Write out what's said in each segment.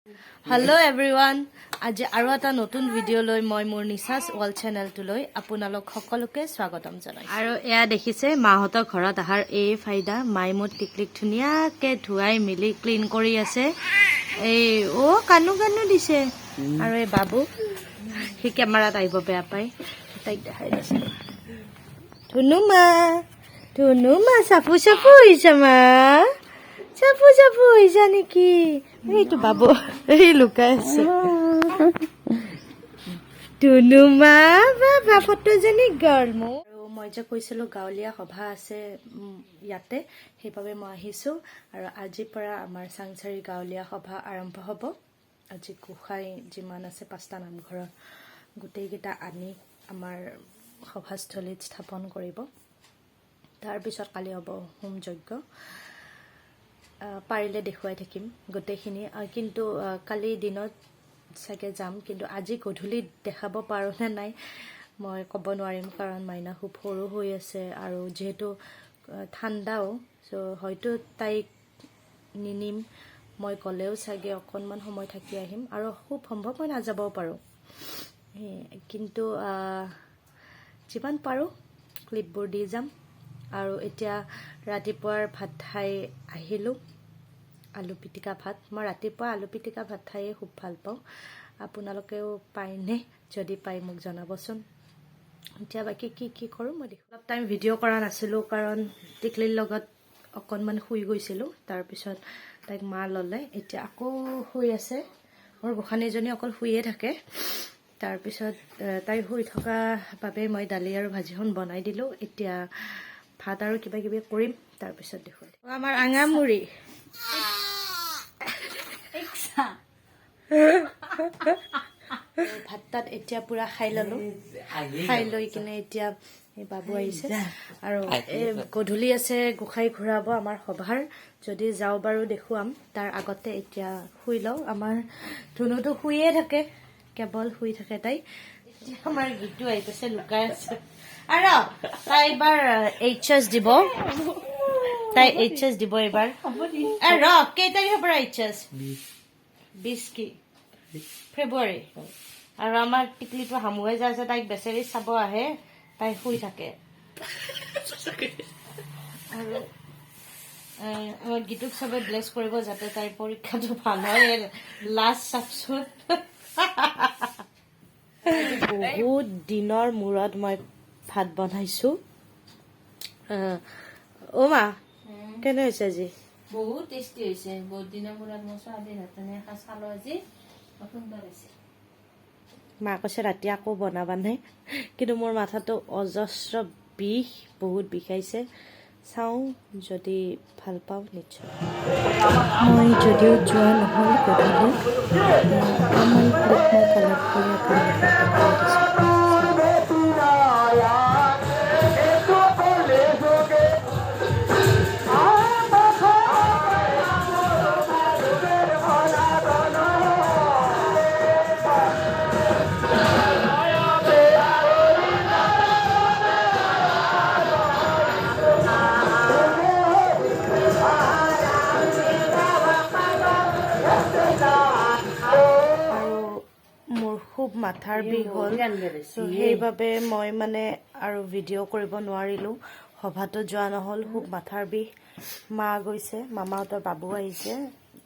Hello' everyone, আজি আৰু এটা নতুন ভিডিঅ' লৈ মই মোৰ নিচাছ ৱৰ্ল্ড চেনেলটোলৈ আপোনালোক সকলোকে স্বাগতম জনাইছোঁ। আৰু এয়া দেখিছে, মাহঁতৰ ঘৰত অহাৰ এই ফাইদা। মায়ে মোৰ টিকলিক ধুনীয়াকৈ ধুৱাই মেলি ক্লিন কৰি আছে। এই অ' কানো কানো দিছে। আৰু এই বাবু, সি কেমেৰাত আহিব বেয়া পায়। তাইক দেখাই দিছে। ধুনুমা, ধুনুমা, চাফু চাফু হৈছে মা, চাফু চাফু হৈছা নেকি? এইটো বাবু, এই লুকাই আছে। ধুনুমা, বাবা, ফটোজনী গাৰ্ল মোৰ। আৰু মই যে কৈছিলোঁ গাঁৱলীয়া সভা আছে ইয়াতে, সেইবাবে মই আহিছোঁ। আৰু আজিৰ পৰা আমাৰ চাংচাৰি গাঁৱলীয়া সভা আৰম্ভ হ'ব। আজি গোসাঁই যিমান আছে পাঁচটা নামঘৰৰ, গোটেইকেইটা আনি আমাৰ সভাস্থলীত স্থাপন কৰিব। তাৰপিছত কালি হ'ব হোম যজ্ঞ। পাৰিলে দেখুৱাই থাকিম গোটেইখিনি। কিন্তু কালি দিনত চাগে যাম, কিন্তু আজি গধূলি দেখাব পাৰোঁনে নাই মই ক'ব নোৱাৰিম, কাৰণ মাইনা খুব সৰু হৈ আছে আৰু যিহেতু ঠাণ্ডাও। চ' হয়তো তাইক নিনিম। মই গ'লেও চাগে অকণমান সময় থাকি আহিম আৰু খুব সম্ভৱ মই নাযাবও পাৰোঁ। কিন্তু যিমান পাৰোঁ ক্লিপবোৰ দি যাম। আৰু এতিয়া ৰাতিপুৱাৰ ভাত খাই আহিলোঁ, আলু পিটিকা ভাত। মই ৰাতিপুৱা আলু পিটিকা ভাত খায়ে খুব ভাল পাওঁ। আপোনালোকেও পায়নে? যদি পায় মোক জনাবচোন। এতিয়া বাকী কি কি কৰোঁ মই দেখোঁ। অলপ টাইম ভিডিঅ' কৰা নাছিলোঁ, কাৰণ টিকলিৰ লগত অকণমান শুই গৈছিলোঁ। তাৰপিছত তাইক মা ল'লে। এতিয়া আকৌ শুই আছে। মোৰ গোসাঁনীজনী অকল শুইয়ে থাকে। তাৰপিছত তাই শুই থকা বাবে মই দালি আৰু ভাজিখন বনাই দিলোঁ। এতিয়া ভাত আৰু কিবা কিবি কৰিম, তাৰপিছত দেখুৱাই দিম। আমাৰ আঙামুৰি। ভাত তাত এতিয়া পূৰা খাই ল'লোঁ। খাই লৈ কিনে এতিয়া এই বাবু আহিছে। আৰু এই গধূলি আছে গোসাঁই ঘূৰাব আমাৰ সভাৰ। যদি যাওঁ বাৰু দেখুৱাম। তাৰ আগতে এতিয়া শুই লওঁ। আমাৰ ধুনুটো শুইয়ে থাকে, কেৱল শুই থাকে তাই। এতিয়া আমাৰ গীতো আহি পাইছে, লুকাই আছে। আৰু তাই এইবাৰ এইচ এছ দিব। তাই এইচ এছ দিব এইবাৰ। ৰ, কেই তাৰিখৰ পৰা এইচ এছ? 20 কি ফেব্ৰুৱাৰী। আৰু আমাৰ টিকলিটো হামুৱাই যাই আছে। তাইক বেচেৰি চাব আহে, তাই শুই থাকে। আৰু আমাৰ গীতুক চবে ব্লেছ কৰিব যাতে তাইৰ পৰীক্ষাটো ভাল হয়। লাষ্ট চাবচোন। বহুত দিনৰ মূৰত মই ভাত বনাইছো। অ' মা, কেনে হৈছে আজি? বহুত টেষ্টি হৈছে। বহুত দিনৰ মূৰত মই ছোৱালীৰ হাতেৰে এসাঁজ খালো আজি। বৰ সুন্দৰ হৈছে। মা কৈছে ৰাতি আকৌ বনাবানে? কিন্তু মোৰ মাথাটো অজস্ৰ বিষ, বহুত বিষাইছে। চাওঁ, যদি ভাল পাওঁ নিশ্চয়। মই যদিও যোৱা নহ'ল গধূলি, অকণমান ক্লিপ মই কালেক্ট কৰি আপোনালোকক দেখুৱাই দিছোঁ। আৰু মোৰ খুব মাথাৰ বিষ হ'ল, চ' সেইবাবে মই মানে আৰু ভিডিঅ' কৰিব নোৱাৰিলোঁ। সভাতো যোৱা নহ'ল, খুব মাথাৰ বিষ। মা গৈছে, মামাহঁতৰ বাবু আহিছে,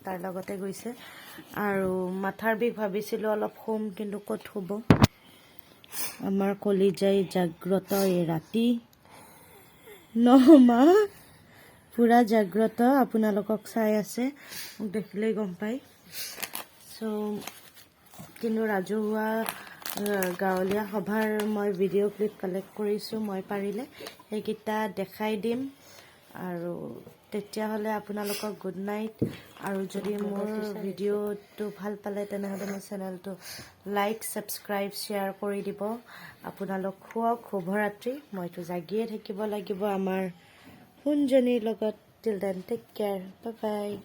তাৰ লগতে গৈছে। আৰু মাথাৰ বিষ, ভাবিছিলোঁ অলপ শুম, কিন্তু ক'ত শুব? আমাৰ কলিজাই জাগ্ৰত এই ৰাতি ন মা? পূৰা জাগ্ৰত, আপোনালোকক চাই আছে। মোক দেখিলেই গম পায়। চ' কিন্তু ৰাজহুৱা গাঁৱলীয়া সভাৰ মই ভিডিঅ' ক্লিপ কালেক্ট কৰিছোঁ। মই পাৰিলে সেইকেইটা দেখাই দিম। আৰু তেতিয়াহ'লে আপোনালোকক গুড নাইট। আৰু যদি মোৰ ভিডিঅ'টো ভাল পালে, তেনেহ'লে মোৰ চেনেলটো লাইক, ছাবস্ক্ৰাইব, শ্বেয়াৰ কৰি দিব। আপোনালোক শুৱক, শুভৰাত্ৰি। মইতো জাগিয়ে থাকিব লাগিব আমাৰ সোণজনীৰ লগত। Till then, take care, bye bye.